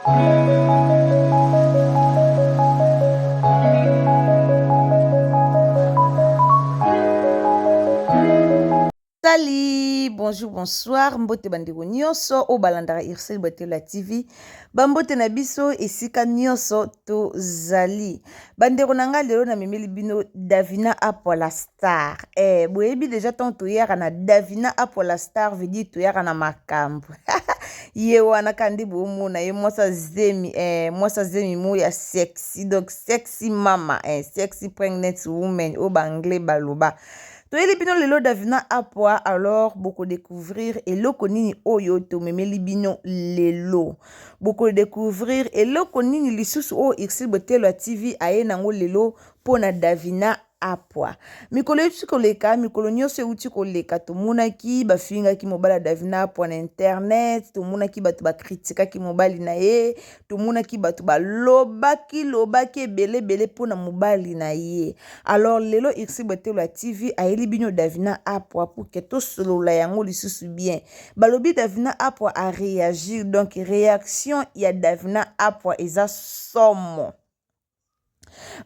Salut, bonjour, bonsoir, mbote bandeko nyonso oyo balandaka Ursule Botelo ya TV. Bambote na biso esika nyonso tozali. Bandeko na ngai lelo namemeli bino Davina Apola Star. Eh, boyebi deja ntango toyaka na Davina Apola Star veut dire toyaka na makambo. Ye wana kaka nde bomona ye mwasi zemi, eh, mwasi zemi mo ya sexy, donc sexy mama, eh, sexy pregnant woman oyo ba anglais baloba. Toyeli bino lelo Davina Apwa, alors boko découvrir eloko nini oyo tomemeli bino lelo. Boko découvrir eloko nini lisusu oyo Ursule Botelo ya TV aye nango lelo mpo na Davina Apwa. Mikolo euti koleka, mikolo nyonso euti koleka, tomonaki bafingaki mobali ya Davina Apwa na internet, tomonaki bato bakritikaki mobali na ye, tomonaki bato balobaki lobaki ebele ebele mpo na mobali na ye. Alors lelo Ursule Botelo ya TV ayeli bino Davina Apwa pour que tosolola yango lisusu bien. Balobi Davina Apwa a réagir, donc réaction ya Davina Apwa eza somo.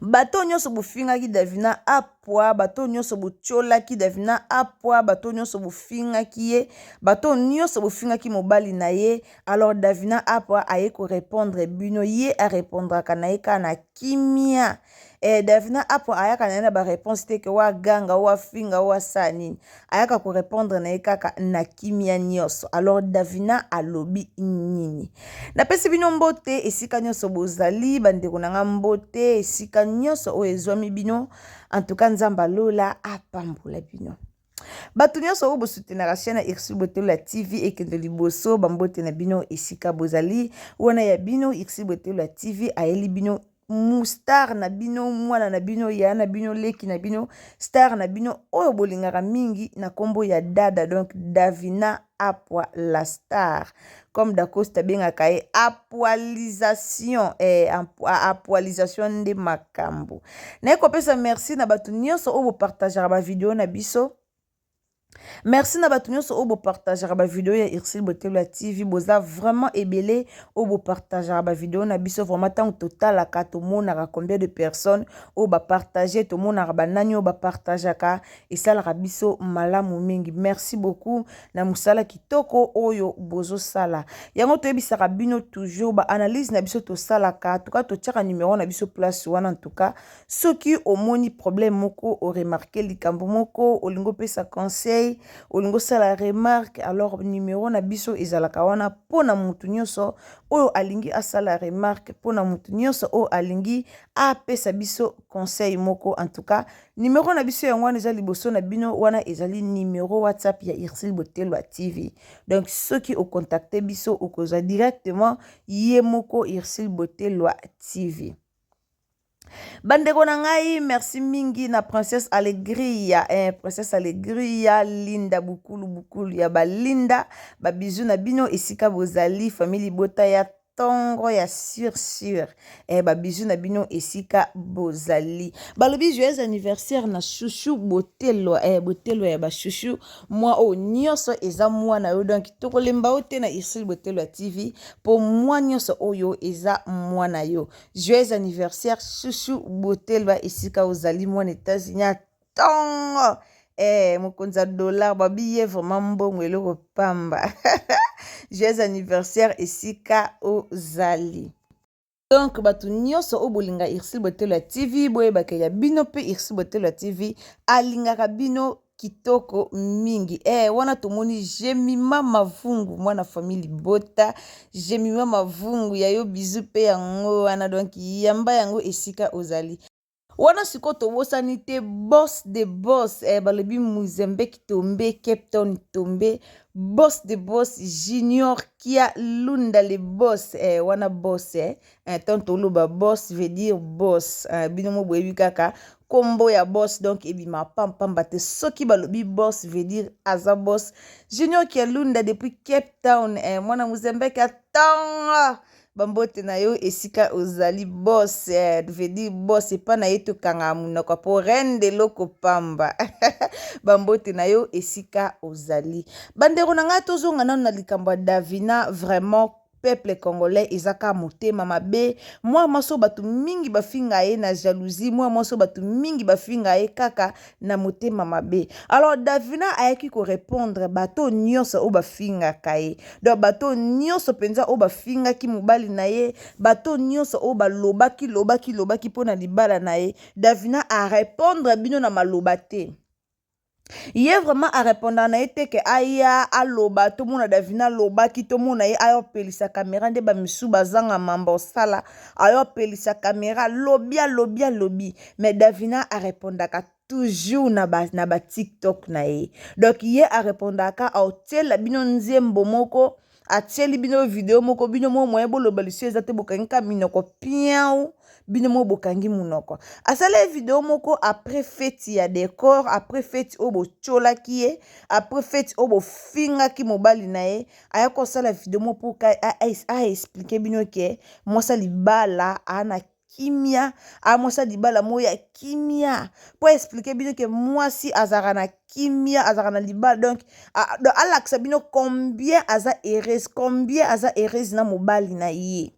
Bato nyonso bofingaki Davina Apwa, bato nyonso botiolaki Davina Apwa, bato nyonso bofingaki ye, bato nyonso bofingaki mobali na ye. Alors Davina Apwa aye korepondre bino, ye arepondraka na ye kaka na kimia. Eh, Davina Apwa ayaka na ye na bareponse te ke wa ganga wa finga wa sala nini, ayaka korepondre na ye kaka na kimia nyonso. Alors Davina alobi nini? Napesi bino mbote esika nyonso bozali, bandeko na nga, mbote esika nyonso oyo ezwami bino. En tout cas Nzambe alola apambola bino. Bato nyonso oyo bosutenaka chaîne ya Ursule Botelo ya TV ekende liboso, bambote na bino esika bozali. Wana ya bino Ursule Botelo ya TV ayeli bino star na bino, mwana na bino, ya na bino, leki na bino, star na bino oyo bolingaka mingi na kombo ya Dada, donc Davina Apwa la star, comme Dacosta abengaka ye apoalisation, eh, apoalisation nde makambo. Naye kopesa merci na bato nyonso oyo bopartageaka ba video na biso. Merci na bato nyonso oyo bopartageaka bavideo ya Ursule Botelo ya TV. Boza vraiment ebele oyo bopartageaka bavideo na biso. Vraiment ntango totalaka, tomonaka combien de personnes oyo bapartage, tomonaka banani oyo bapartageaka, esalaka biso malamu mingi. Merci beaucoup na mosala kitoko oyo bozosala. Yango toyebisaka bino toujours baanalyse na biso tosalaka, tuka totiaka numero na biso place wana. Ntuka soki omoni problème moko, oremarke likambo moko, olingi opesa conseil, olingi osala remarque, alors numero na biso ezalaka wana mpona motu nyonso oyo alingi asala remarque, mpona motu nyonso oyo alingi apesa biso conseil moko. En tout cas numero na biso yango wana eza liboso na bino, wana ezali numero WhatsApp ya Ursule Botelo ya TV. Donc soki ocontacte biso okozwa directement ye moko Ursule Botelo ya TV. Bandeko na ngai, merci mingi na Princesse Alegria, eh, Princesse Alegria, Linda Bukulu Bukulu ya balinda, babizu na bino esika bozali, famille libota ya tongo ya sur sur, eh, babizu na bino esika bozali. Balobi joyeux anniversaire na Chouchou Botelo, eh, Botelo ya ba Chouchou, mwa oyo nyonso eza mwana yo, donc tokolemba yo te na Ursule Botelo ya TV po mwa nyonso oyo eza mwana yo. Joyeux anniversaire Chouchou Botelwa esika ozali, mwana États-Unis ya tongo, eh, mokonzi ya dollar babi ye vraiment mbongo eloko pamba. Joyeux anniversaire esika ozali. Donc bato nyonso oyo bolinga Ursule Botelo ya TV, boyebaka ya bino mpe Ursule Botelo ya TV alingaka bino kitoko mingi. Eh, wana tomoni Jemima Mavungu, mwana famille libota. Jemima Mavungu ya yo bizu mpe yango wana, donc yamba yango esika ozali. Wana sikoyo tobosani te boss de boss, eh, balobi Mozambique tombe, Cape Town tombe, boss de boss Junior Kia Lunda le boss, eh, wana boss, eh, eh, tant toloba boss veut dire boss, eh, bino mo boyebi kaka kombo ya boss, donc ebima pampamba te. Soki balobi boss veut dire aza boss. Junior Kia Lunda depuis Cape Town, eh, mwana Mozambique atonga bambote na yo esika ozali boss, eh, veut dire boss epa na ye tokangaka monoko po rende eloko pamba. Bambote na yo esika ozali. Bandeko na ngai, tozonga nano na likambo ya Davina. Vraiment. peuple congolais eza kaka motema mabe. Mwana mwasi oyo bato mingi bafinga ye na jalousie, mwana mwasi oyo bato mingi bafinga ye kaka na motema mabe. Alors Davina ayaki korepondre bato nyonso oyo bafingaka ye, donc bato nyonso mpenza oyo bafingaki mobali na ye, bato nyonso oyo balobaki lobaki lobaki mpo na libala na ye. Davina arepondre bino na maloba te. Ye vraiment arepondaka na ye te ke aya aloba, tomona Davina alobaki, tomona ye aya opelisa kamera nde bamisu bazanga mamba osala, aya opelisa kamera alobi alobi alobi. Mais Davina arepondaka toujours na ba, na ba TikTok na ye. Donc ye arepondaka aotiela bino nzembo moko, atieli bino video moko, bino mo moyen boloba lisu eza te, bokangi ka minoko piau, bino mo bokangi monoko. Asala ye video moko après feti ya décor, après feti oyo botiolaki ye, après feti oyo bofingaki mobali na ye, aya kosala video moko mpo aexplike bino ke mwasi libala ana kimia, a mwasi ya libala moko ya kimia, mpo explike bino ke mwasi azalaka na kimia, azalaka na libala. Donc, donc alakisa bino combien aza heureuse, combien aza heureuse na mobali na ye,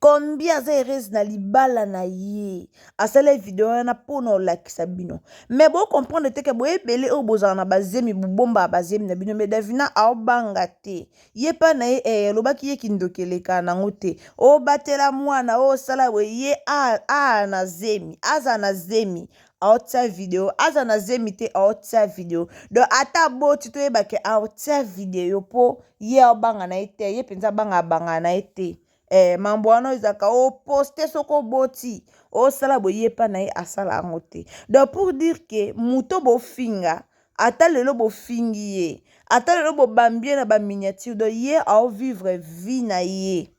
combien aza heureuse na libala na ye. Asala video wana mpona olakisa bino, mais bocomprendre te ke boyebele oyo bozala na bazemi, bobomba bazemi na bino. Mais Davina aobanga te, ye mpa na ye eh, alobaki ye kindoki eleka nango te, obatela mwana osala boye, ye a na zemi, aza na zemi aotia video, aza na zemi te aotia video. Donc ata boti toyebake aotia video mpo ye aobanga na ye te, ye mpenza abanga abanga na ye te. Eh, mambo wana ezalaka oposte soki oboti osala boye, ye mpa na ye asala yango te. Donc pour dire ke moto bofinga ata lelo bofingi ye, ata lelo bobambi ye na baminiature, donc ye aovivre vie na ye,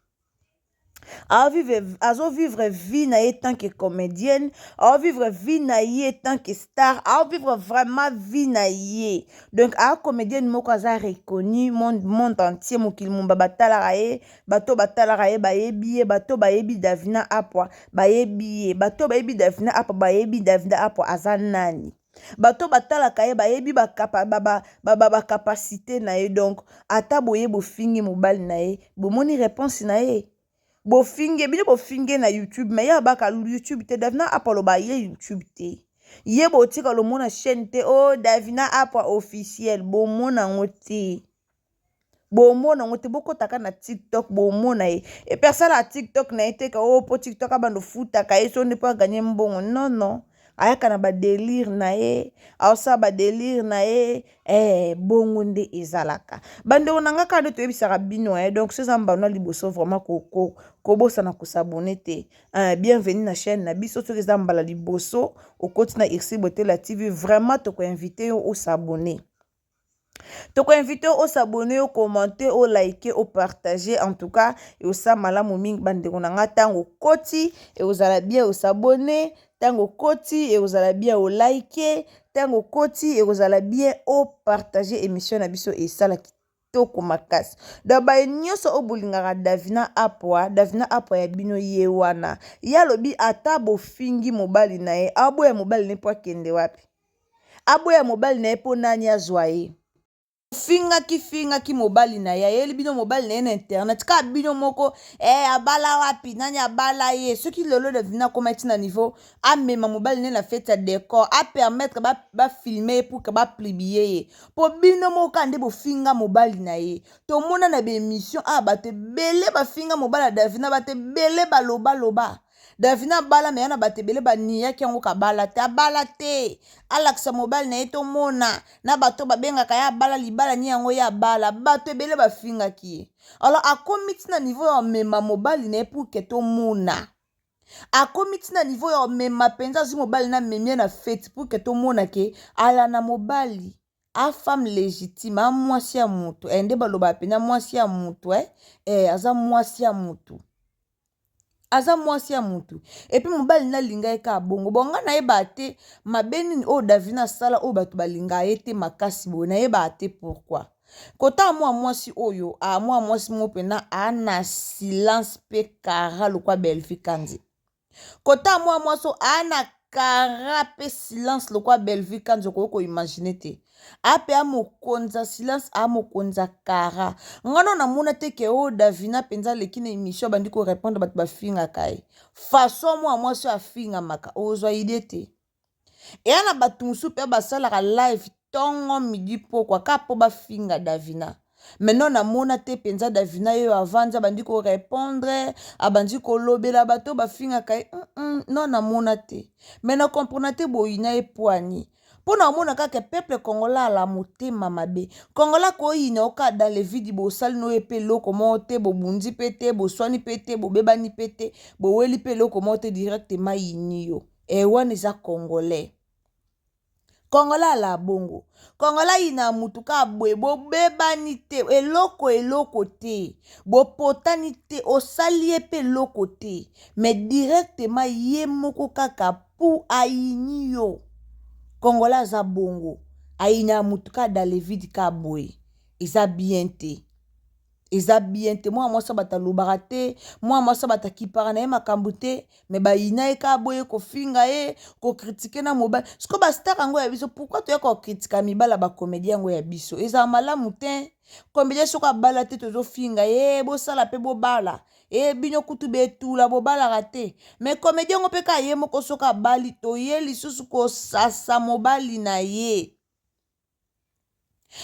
azovivre vie na ye tant que comédienne, aovivre vie na ye tant que star, aovivre vraiment vie na ye. Donc aa comédienne moko aza reconnu monde, monde entier, mokili momba batalaka ye, bato batalaka ye bayebi ye, bato bayebi Davina Apwa bayebi ye, bato bayebi Davina Apwa bayebi Davina Apwa aza nani, bato batalaka ye bayebi bacapacité na ye. Donc ata boye bofingi mobali na ye, bomoni réponse na ye, bofinge bino, bofinge na YouTube, mais ye abaka YouTube te. Davina Apwa aloba ye YouTube te, ye botika lomona chaîne te. O oh, Davina Apwa officiel bomona yango te, bomona yango te, bokɔtaka na TikTok bomona ye. Epuis asala TikTok na ye te ka o po TikTok abanda ofutaka ye so nde mpo aganye mbongo. Non non, ayaka na badelire na ye, aosala badelire na ye. Eh, bongo nde ezalaka bandeko na nga, kaka nde toyebisaka bino eh. Donc so eza mbano ya liboso, vraiment kobosana kosabone te. Bienvenue na chaîne na biso. Soki eza mbala liboso okoti na Irsi Botela TV, vraiment tokoinvite yo osabone, tokoinvite yo osabone, okommente, olike, opartage. En tout cas eosala malamu mingi bandeko na nga. Ntango okoti ekozala bien osabone, ntango okoti ekozala bien olike, ntango okoti ekozala bien opartage émission na biso, esala kitoko makasi. Donc baye nyonso oyo bolingaka Davina Apwa, Davina Apwa ya bino ye wana. Ye alobi ata bofingi mobali na ye, aboya mobali na ye mpo akende wapi? Aboya mobali na ye mpo nani azwa ye? Fingaki fingaki mobali na ye, ayeli bino mobali na ye na internet kaka bino moko eh, abala wapi? Nani abala ye? Soki lelo Davina akoma ti na niveau amema mobali na ye na fete ya décor, apermettre bafilme ye pour ke bapublie ye, mpo bino moko kaka nde bofinga mobali na ye. Tomona na baémission awa bato ebele bafinga mobali ya Davina, bato ebele balobaloba Davina abala, me ya na bato ebele baniyaki yango kabala te, abala te, alakisa mobali na ye tomona na bato babengaka ye abala libala ni yango ye abala, bato ebele bafingaki ye. Alors akomi ti na niveau ya omema mobali na ye pour ke tomona, akomi ti na niveau ya omema mpenza, azwi mobali na amemi ye na feti pour ke tomona ke ala na mobali a femme légitime, a mwasi ya motu eh, nde balobaka mpenza mwasi ya motu eh, eh, aza mwasi ya motu, aza mwasi ya motu. Epuis mobali nalinga ye kaka bongo. Bon, ngai nayebaka te mabe nini oyo Davina asala oyo bato balingaka ye te makasi boye, nayebaka te pourquoi. Kotala mwa mwasi oyo, a mwa mwasi moko mpena ana silence mpe kara lokwa Belvi Kandi. Kotala mwa mwasi oyo ana kara mpe silence lokola Bellevue Kanza, okoki koimagine te. Ape amokonza silence, amokonza kara. Nga no namona te ke oyo Davina mpenza aleki na émission, abandi korépondre bato bafingaka ye. Façon mwa mwasi oyo afingamaka, ozwa idée te. Eya na bato mosusu mpe basalaka live ntongo, midi, pokwa, kaka mpo bafinga Davina. Maintenant namona te mpenza Davina ye oyo avandi, abandi korépondre, abandi kolobela bato bafingaka ye. Non, namona te. Mais na comprendre te boyina ye pwani, mpo na omona kaka peuple congolais ala motema mabe. Congolais koyina oka dans le vide. Bosali no ye mpe eloko moko te, bobundi mpe te, boswani mpe te, bobebani mpe te, boweli mpe eloko moko te, directement yini yo. E wana eza congolais. Congolais ala bongo. Congolais ayina mutu kaka boye. Bobebani te, eloko eloko te, bopotani te, osali ye mpe eloko te, mais directement ye moko kaka pu ayini yo. Congolais aza bongo, ayina mutu kaka dans le vide kaka boye. Eza bien te, eza bien te. Mwana mwasi bato alobaka te, mwana mwasi bato akipaka na ye makambo te, mais bayina ye kaka boye, kofinga ye, kocritiquer na mobali. Sikoyo bastar yango ya biso, pourquoi toya kocritiquer mibali ya bacomédien yango ya biso? Ezala malamu te. Comédien soki abala te, tozofinga ye: bosala mpe bobala. E bino kutu betula, bobalaka te. Mais comédien yango mpe kaka ye moko, soki abali, toye lisusu kosasa mobali na ye.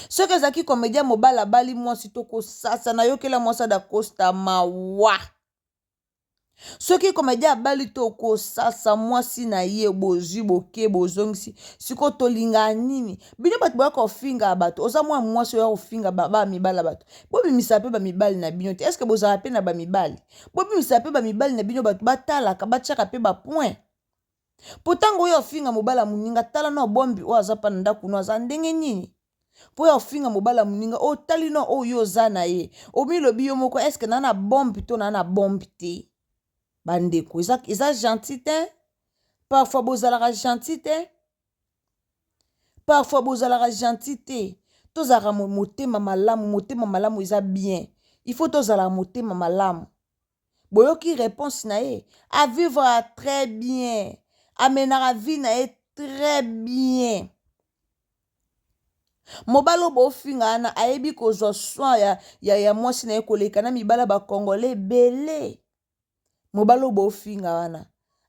Soki ezalaki comédien mobali abali mwasi, tokosasa. Nayokela mwasi Adacosta mawa. Soki comédien abali, tokosasa mwasi na ye. Bozwi, boke, bozongisi. Sikoyo tolingaka nini? Bino bato boya kofinga bato, oza mwa mwasi oya kofinga bamibali ya bato. Bobimisa mpe bamibali na bino te? Est-ce bozala mpe na bamibali? Bobimisa mpe bamibali na bino, bato batalaka, batiaka mpe bapoint. Mpo ntango oyo ofinga mobali ya moninga, tala na obombi oyo aza mpa na ndako no, aza ndenge nini? Mpo oyo ofinga mobali ya moninga, otali no oyo oza na ye, omilobi yo moko: est-ce na na bombe to na na bombe te? Bandeko, eza gentil te. Parfois bozalaka gentil te, parfois bozalaka gentil te. Tozalaka motema malamu. Motema malamu eza bien, il faut tozalaka motema malamu. Boyoki réponse na ye, avivre très bien, amenaka vie na ye très bien. Mobali oyo bofinga wana ayebi kozwa soin ya mwasi na ye koleka na mibali ya bacongolais ebele. Mobali oyo bofinga wana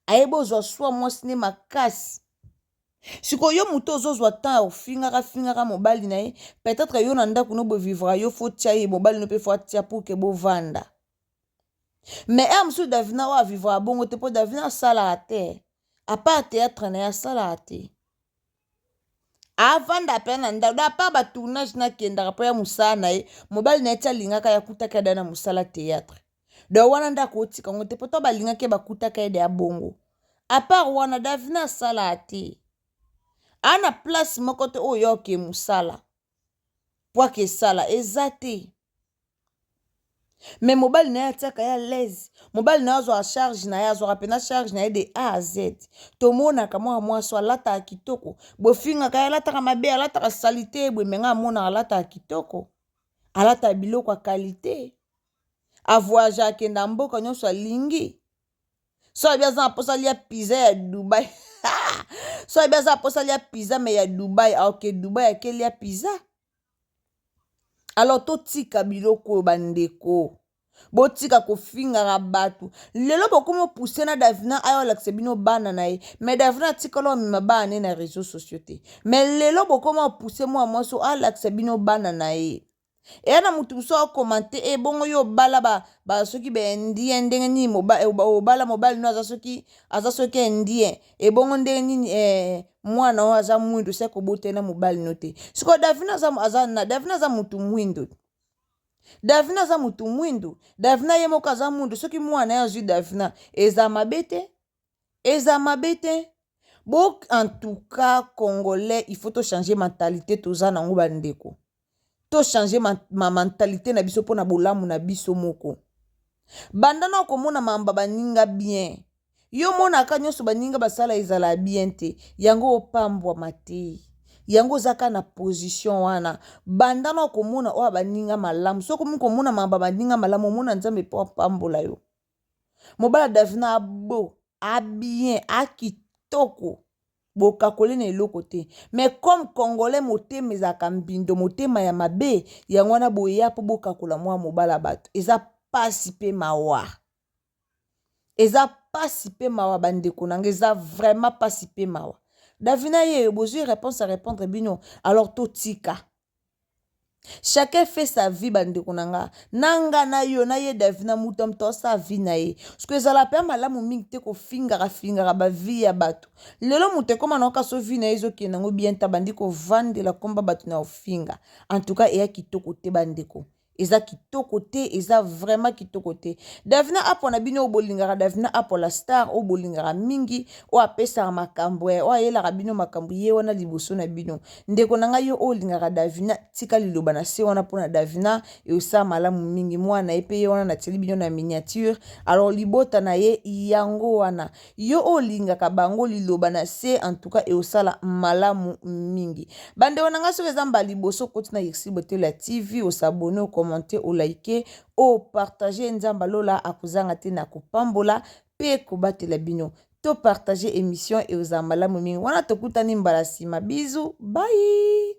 ayebi ozwa soin mwasi ne makasi. Sikoyo yo moto ozozwa temps ya ofingaka fingaka mobali na ye, peut-être yo na ndako no bovivra, yo faut tia ye, mobali no mpe faut atia pour que bovanda. Mais ere mosusu Davina oyo avivra bongo te, mpo Davina asalaka te, à part théâtre na ye asalaka te. Avanda mpe na ndako, à part batournage nakendaka mpo ya mosala na ye. Mobali na ye ti alingaka ye, akutaka ye da na mosala théâtre. Donc wana ndako otika yango te, mpo to balingaki ye, bakutaka ye de ya bongo. À part wana, Davina asalaka te, aa na place moko te oyo oke mosala po ake esala eza te. Mais mobali na ye atiaka ye à l'aise. Mobali na ye azwaka charge na ye, azwaka mpena charge na ye de A à Z. Tomonaka mwana mwasi alataka kitoko, bofingaka ye alataka mabe, alataka saleté boye. Mais nga amonaka alataka kitoko, alataka biloko ya qualité, avoyage, akenda mboka nyonso alingi. So abi aza na mposa alia pizza ya Dubai, so abi aza na mposa alia pizza mais ya Dubai, aoke Dubai, akelia pizza. Alors totika biloko oyo, bandeko, botika kofingaka bato. Lelo bokomi opuse na Davina ayo alakisa bino bana na ye, mais Davina atikala omema bana ne na réseau sociaux te. Mais lelo bokoma opuse mwa mwasi alakisa bino bana na ye. Eya na motu mosusu akomante ebongo yo obala ba soki baindien, ndenge nini obala mobali no aza soki, aza soki indien, ebongo ndenge nini mwana oyo aza mwindu se kobotela na mobali no te? Sikoyo Davina aza, Davina aza motu mwindu, Davina aza motu mwindu, Davina ye moko aza mwindu. Soki mwana ye azwi Davina, eza mabe te, eza mabe te. Bo en tout cas, congolais, il faut tochanger mentalité toza nango. Bandeko, tochanger ma mentalité na biso mpona bolamu na biso moko. Banda na komona mamba baninga bien, yo monaka nyonso baninga basala ezala bien te, yango opambwama te, yango oza kaka na position wana. Banda na komona oyo baninga malamu. Soki omi komona mamba baninga malamu, omona Nzambe mpo apambola yo. Mobali Davina abo abien, akitoko. kitoko bokakoli na eloko te mais comme congolais motema ezalaka mbindo motema ya mabe yango wana boya mpo bokakola mwa mobala bato eza pasi mpe mawa eza pasi mpe mawa bandeko na nga eza vraiment pasi mpe mawa davina yeyo bozwi réponse à répondre bino alors totika chacun fait sa vie bandeko na nga na nga na yo na ye davina moto ya moto asala vie na ye soki ezala mpe malamu mingi te kofingaka fingaka bavie ya bato lelo moto ekóma na oka so vie na ye ezokende yango bien te abandi kovandela komba bato na ofinga en tout cas eya kitoko te bandeko eza kitoko te eza vraiment kitoko te davina apo na bino oyo bolingaka davina apo la star oyo bolingaka mingi oyo apesaka makambo oyo ayelaka bino makambo ye wana liboso na bino ndeko na ngai yo oyo olingaka davina tika liloba na se wana mpona davina eosala malamu mingi mwana ye mpe ye wana natieli bino na miniature alors libota na ye yango wana Yo oyo olingaka bango liloba na se en tout cas eosala malamu mingi. Bandeko na ngai soki eza mbala liboso okoti na Ursule Botelo ya TV osabone okommente olike opartage Nzambe lola akozanga te na kopambola pe kobatela bino. To partage emission eozala malamu mingi. Wana tokutani mbala sima. Bisous bye.